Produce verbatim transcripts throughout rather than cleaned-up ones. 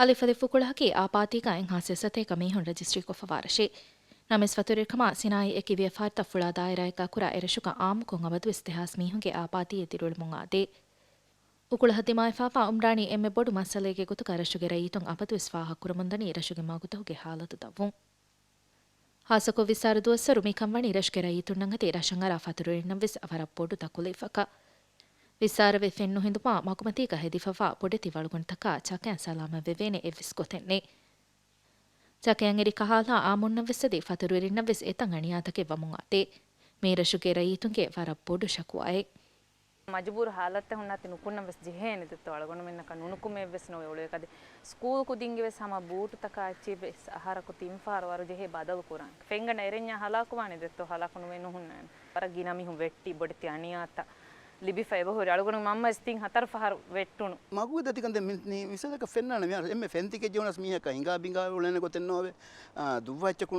އަލިފް އަލިފް އުކުޅަހަކީ އާޕާތީގަ އެއްހާސް އެއްސަތޭކަ މީހުން ރަޖިސްޓްރީކޮށްފަވާ ރަށެއް. ނަމަވެސް ފަތުރުވެރިކަމާ ސިނާއީ އެކި ވިޔަފާރިތައް ފުޅާ ދާއިރާއެއްގާ ކުރާ އެރަށުގަ އާއްމުކޮށް އަބަދުވެސް ދެހާސް މީހުންގެ އާޕާތީއެއް ދިރިއުޅެމުން އާދޭ. އުކުޅަހަށް ދިމާވެފާފާ އުމްރާނީ އެންމެ ބޮޑު މައްސަލައެއްގެ ގޮތުގަ ރަށުގެ ރައްޔިތުން އަބަދުވެސް ފާހަގަކުރަމުންދަނީ ރަށުގެ މަގުތަހުގެ ހާލަތު ދަށްވުން. ހާއްސަކޮށް ވިއްސާރަ ދުވަސްވަރު މިކަން ވަނީ ރަށުގެ ރައްޔިތުންނަށް އަދި ރަށަށް އަރާ ފަތުރުވެރިންނަށްވެސް ވަރަށް ބޮޑު ދަކުލެއްވަކަށް. ވިއްސާރަވެ ފެން ނުހިނދުމާ މަގުމަތީގަ ހެދިފަވާ ބޮޑެތި ވަޅުގަނޑުތަކާ ޗަކައިން ސަލާމަތްވެވޭނެ އެއްވެސް ގޮތެއް ނެތް. ޗަކައިން އެރި ކަހާލާ އާއްމުންނަށްވެސް އަދި ފަތުރުވެރިންނަށްވެސް އެތައް އަނިޔާތަކެއް ވަމުން އާދޭ. މީ ރަށުގެ ރައްޔިތުންގެ ވަރަށް ބޮޑު ޝަކުވާއެއް. މަޖުބޫރު ހާލަތެއް ހުންނާތީ ނުކުންނަން ވެސް ޖެހޭނެ ދެއްތޯ އަޅުގަނޑުމެންނަކަށް ނުނުކުމެއްވެސް ނޯވޭ އޮޅުވެ ކަދި. ސްކޫލް ކުދިންގެ ވެސް ހަމަ ބޫޓުތަކާ އެއްޗެއް ވެސް އަހަރަކު ތިން ފަހަރު ވަރު ޖެހޭ ބަދަލު ކުރަން. ފެންގަނޑަށް އެރެންޏާ ހަލާކުވާނެ ދެއްތޯ ހަލާކު ނުވެ ނުހުންނާނެ. ވަރަށް ގިނަ މީހުން ވެއްޓި ބޮޑެތި އަނިޔާތައް ލިބިފަ އެބަހުރި. އަޅުގަނޑު މަންމަ ވެސް ތިން ހަތަރު ފަހަރު ވެއްޓުނު. މަގުގެ ދަތިކަން ދެން މި، މި މިސާލަކަށް ފެންނާނެ މި އެންމެ ފެންތިކެއް ޖެހުނަސް މީހަކަށް ހިނގާ ބިނގާ އުޅޭނެ ގޮތެއް ނޯވޭ. އާ، ދުއްވާއްޗަކު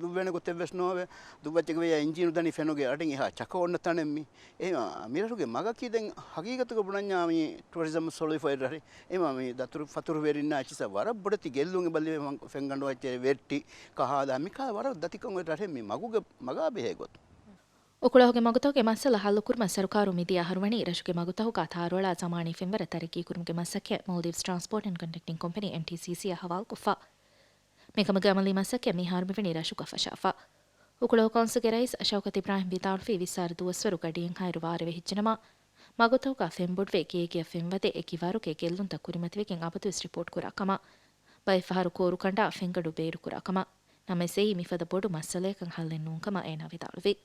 ދުއްވޭނެ ގޮތެއް ވެސް ނޯވޭ. ދުއްވާއްޗެއްގެ ވެޔާ އިންޖީނު ދަނީ ފެނުގެ އަޑިން އެހާ ޗަކަ އޮންނަ ތަނެއް މީ. އެ، އާ، މި ރަށުގެ މަގަކީ ދެން ހަގީގަތުގަ ބުނަންޏާ މި ޓުއަރިޒަމް ސޮޅުވިފައި ރަށެއް. އެމާ މި ދަތުރު ފަތުރުވެރިންނާ އެއްޗިސަ ވަރަށް ބޮޑެތި ގެއްލުން އެބަލިވެ ފެންގަނޑު އެއްޗެއް ވެއްޓި ކަހާލާ މިކާ ވަރަށް ދަތިކަން ރަށެއް މި މަގުގެ މަގާ ބެހޭ ގޮތުން. އުކުޅަހުގެ މަގުތަކުގެ މައްސަލަ ހައްލުކުރުމަށް ސަރުކާރު މިދިޔަ އަހަރު ވަނީ ރަށުގެ މަގުތަހުގަ ތާރުއަޅާ ޒަމާނީ ފެންވަރަށް ތަރައްގީކުރުމުގެ މަސައްކަތް މޯލްޑިވްސް ޓްރާންސްޕޯޓް އެންޑް ކަންޑަކްޓިން ކޮމްޕެނީ އެމްޓީސީސީ އަށް ހަވާލުކޮށްފަ. މިކަމުގެ އަމަލީ މަސައްކަތް މިހާރު މިވަނީ ރަށުގަ ފަށާފަ. އުކުޅަހު ކައުންސިލްގެ ރައީސް ޝައުކަތް އިބްރާހިމް ވިދާޅުވީ ވިއްސާރަ ދުވަސްވަރު ގަޑިއެއްހާއިރު ވާރޭވެ ހިއްޖެނަމަ، މަގުތަކުގަ ފެންބޮޑުވެ ގޭގެއަށް ފެންވަދެ އެކި ވަރުގެ ގެއްލުންތައް ކުރިމަތިވެގެން އަބަދުވެސް ރިޕޯޓް ކުރާ ކަމަށް. ބައެއް ފަހަރު ކޯރު ކަނޑާ ފެންގަނޑު ބޭރު ކުރާ ކަމަށް. ނަމަވެސް އެއީ މިފަދަ ބޮޑު މައްސަލައަކަށް ހައްލެއް ނޫން ކަމަށް އޭނާ ވިދާޅުވި.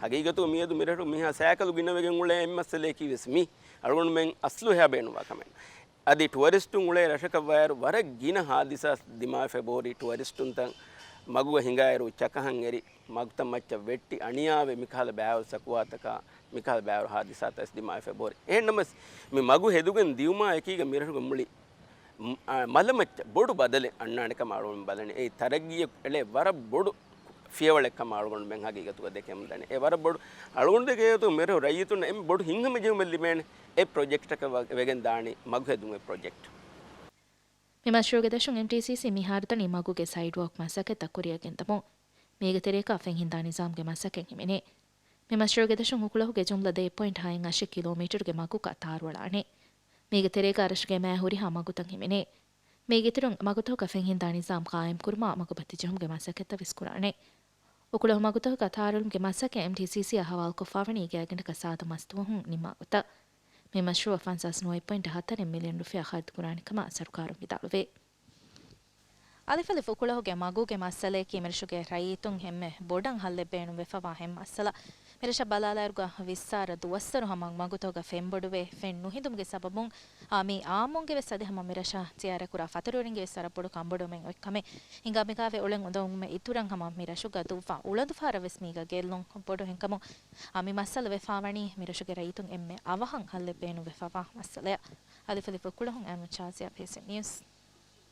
ހަގީގަތުގަ މިއަދު މިރަށު މިހާ ސައިކަލު ގިނަވެގެން އުޅޭ އެއްމައްސަލަޔަކީ ވެސް މީ އަޅުގަނޑުމެން އަސްލު ހައި ބޭނުންވާ ކަމެއް. އަދި ޓުއަރިސްޓުން އުޅޭ ރަށަކަށް ވާއިރު ވަރަށް ގިނަ ހާދިސާ ދިމާވެފަ އެބަހުރި. ޓުއަރިސްޓުންތައް މަގުގަ ހިނގާއިރު ޗަކަހަން އެރި މަގުތައް މައްޗަށް ވެއްޓި އަނިޔާވެ މިކަހަލަ ބައިވަރު ސަކުވާތަކާ މިކަހަލަ ބައިވަރު ހާދިސާތައް ވެސް ދިމާވެފަ އެބަހުރި. އެހެންނަމަވެސް މި މަގު ހެދުގެން ދިޔުމާ އެކީގަ މިރަށުގެ މުޅި މަ-، އާ، މަލަމައްޗަށް ބޮޑު ބަދަލެއް އަންނާނެ ކަމަށް އަޅުގަނޑު ބަލަނީ. އެ ތަރައްގީއަށް އެޅޭ ވަރަށް ބޮޑު ފިޔަވަޅެއް ކަމަށް އަޅުގަނޑުމެން ހަގީގަތުގަ ދެކެމުން ދަނީ. އެ ވަރަށް ބޮޑު އަޅުގަނޑުގެ ގޭގަތު މިރަށު ރައްޔިތުންނަށް އެންމެ ބޮޑު ހިތްހަމަޖެހުމެއް ލިބޭނެ އެ ޕްރޮޖެކްޓަކަށް ވަ-، ވެގެން ދާނީ މަގު ހެދުމުގެ ޕްރޮޖެކްޓް. މި މަޝްރޫޢުގެ ދަށުން އެމްޓީސީސީ މިހާރު ދަނީ މަގުގެ ސައިޑްވޯކް މަސައްކަތްތައް ކުރިއަށް ގެންދަމުން. މީގެ ތެރޭގަ ފެންހިންދާ ނިޒާމްގެ މަސައްކަތް ހިމެނޭ. މި މަޝްރޫޢުގެ ދަށުން އުކުޅަހުގެ ޖުމްލަ ދެ ޕޮއިންޓް ހައެއް އަށެއް ކިލޯމީޓަރުގެ މަގުގަ ތާރުއަޅާނެ. މީގެ ތެރޭގަ ރަށުގެ މާ ހުރިހާ މަގުތައް ހިމެނޭ. މީގެ އިތުރުން މަގުތަކުގަ ފެންހިންދާ ނިޒާމް ޤާއިމްކުރުމާ މަގުބައްތި ޖެހުމުގެ މަސައްކަތްތައް ވެސް ކުރާނެ. އުކުޅަހު މަގުތަކުގަ ތާރުއެޅުމުގެ މަސައްކަތް އެމްޓީސީސީއަށް ހަވާލުކޮށްފަވަނީ ގާތްގަނޑަކަށް ސާދަ މަސް ދުވަހުން ނިންމާ ގޮތަށް. މި މަޝްރޫޢަށް ފަންސާސް ނުވައެއް ޕޮއިންޓް ހަތަރެއް މިލިއަން ރުފިޔާ ޚަރަދު ކުރާނެ ކަމަށް ސަރުކާރުން ވިދާޅުވޭ. އަލިފް އަލިފް އުކުޅަހުގެ މަގުގެ މައްސަލަޔަކީ މިރަށުގެ ރައްޔިތުން އެންމެ ބޮޑަށް ހައްލެއް ބޭނުންވެފަވާ އެއް މައްސަލަ. މިރަށަށް ބަލާލާއިރުގަ ވިއްސާރަ ދުވަސްވަރު ހަމަ މަގުތަކުގަ ފެންބޮޑުވެ ފެން ނުހިނދުމުގެ ސަބަބުން، އާ، މީ އާއްމުންގެ ވެސް އަދި ހަމަ މިރަށަށް ޒިޔާރަތްކުރާ ފަތުރުވެރިންގެ ވެސް ވަރަށް ބޮޑު ކަންބޮޑުވުމެއް އޮތް ކަމެއް. ހިނގާ މިކާވެ އުޅެން އުނދަގޫމެއް އިތުރަށް ހަމަ މި ރަށުގަ ދުއްވާ އުޅަނދުފަހަރަށް ވެސް މީގަ ގެއްލުން ބޮޑު ހެންކަމުން، އާ، މި މައްސަލަ ވެފަވަނީ މިރަށުގެ ރައްޔިތުން އެންމެ އަވަހަށް ހައްލެއް ބޭނުންވެފަވާ މައްސަލަޔަށް. އަލިފް އަލިފް އުކުޅަހުން އައިމަން ޝާޒިޔާ، ޕީސީ ނިއުސް.